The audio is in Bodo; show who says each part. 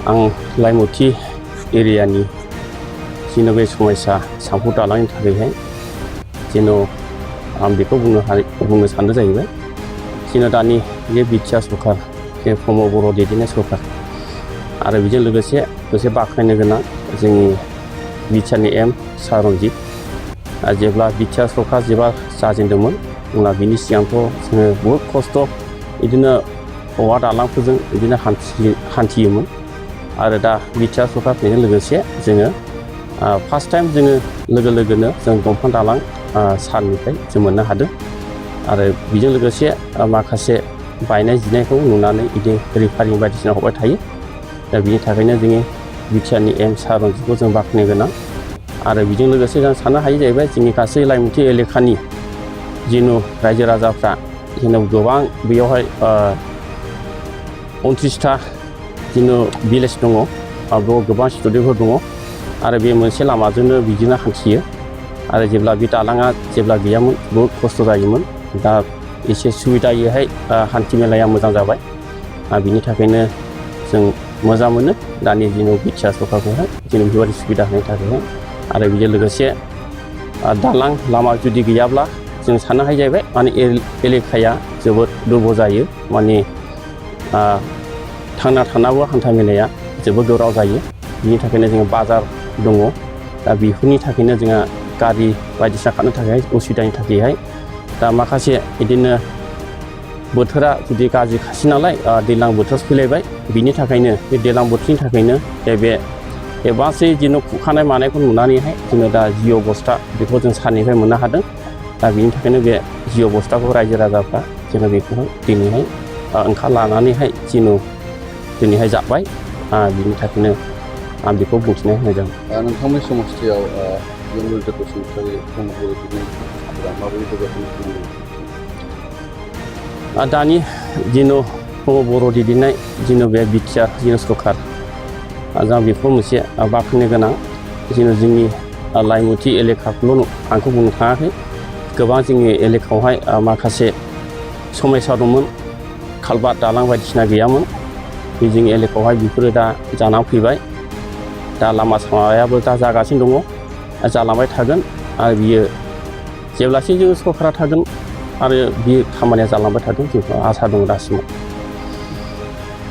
Speaker 1: आं लाइमुथि एरियानि जेन' बे समयसा सामफु दालांनि थाखायहाय जेन' आं बेखौ बुंनो सानदों जाहैबाय जेन' दानि बे बिटिआर सरखार जे प्रमद बर' दैदेननाय सरखार आरो बेजों लोगोसे मोनसे बाख्नायनो गोनां जोंनि बिटिआरनि एम सार रनजित जेब्ला बिटिआर सरखार जेब्ला जाजेनदोंमोन अब्ला बिनि सिगांथ' जोङो बहुद खस्थ' बिदिनो औवा दालांफोरजों बिदिनो हान्थियोमोन आरो दा बिटिआर सरखार फैनायजों लोगोसे जोङो फार्स्ट टाइम जोङो लोगोनो जों दंफां दालां सारनिफ्राय जों मोननो हादों आरो बेजों लोगोसे माखासे बायनाय जिनायखौ नुनानै बिदि रिफारिं बायदिसिना हरबाय थायो दा बिनि थाखायनो जोंनि बिटिआरनि एम सार रनजितखौ जों बाख्नायनो गोनां आरो बेजों लोगोसे जों साननो हायो जाहैबाय जोंनि गासै लाइमुथि एलेखानि जेन' रायजो राजाफ्रा जेन' गोबां बेयावहाय 29टा जेन' भिलेज दङ बेयाव गोबां स्टुडेन्टफोर दङ आरो बे मोनसे लामाजोंनो बिदिनो हान्थियो आरो जेब्ला बे दालाङा जेब्ला गैयामोन बहुद खस्थ' जायोमोन दा एसे सुबिदायैहाय हान्थि मेलाया मोजां जाबाय बिनि थाखायनो जों मोजां मोनो दानि जेन' बिटिआर सरखारखौहाय जेन' बेबायदि सुबिदा होनायनि थाखायहाय आरो बेजों लोगोसे दालां लामा जुदि गैयाब्ला जों साननो हायो जाहैबाय माने एलेखाया जोबोद दुरबल जायो माने थांना थानांगौ हान्था मेलाया जोबोद गोब्राब जायो बिनि थाखायनो जोङो बाजार दङ दा बेफोरनि थाखायनो जोंहा गारि बायदिसिना खारनो थाखाय उसुबिदानि थाखायहाय दा माखासे बिदिनो बोथोरा जुदि गाज्रिखासै नालाय दैज्लां बोथोर फैलायबाय बिनि थाखायनो बे दैज्लां बोथोरनि थाखायनो बे गासै जेन' खुरखानाय मानायखौ नुनानैहाय जोङो दा जिअ' बस्था बेखौ जों सारनिफ्राय मोननो हादों दा बिनि थाखायनो बे जिअ' बस्थाखौ रायजो राजाफ्रा जेन' बेखौहाय दिनैहाय ओंखारलानानैहाय जेन' दिनैहाय जाबाय बिनि थाखायनो आं बेखौ बुंथिना होनाय जादों।
Speaker 2: नोंथांमोननि समस्थियाव जों बसुमतारी माबोरै जौगाखां
Speaker 1: दानि जेन' बर' दैदेननाय जेन' बे बिटिआर जेन' सरखार जों बेखौ मोनसे बाख्नायनो गोनां जेन' जोंनि लाइमुथि एलेखाखौल' आंखौ बुंनो थाङाखै गोबां जोंनि एलेखायावहाय माखासे समयसा दंमोन खालबार दालां बायदिसिना गैयामोन बे जोंनि एलेखायावहाय बेफोरो दा जानानै फैबाय दा लामा सामायाबो दा जागासिनो दङ जालांबाय थागोन आरो बियो जेब्लासिम जों सरकारा थागोन आरो बे खामानिया जालांबाय थागोन जोंहा आसा दङ दासिमाव।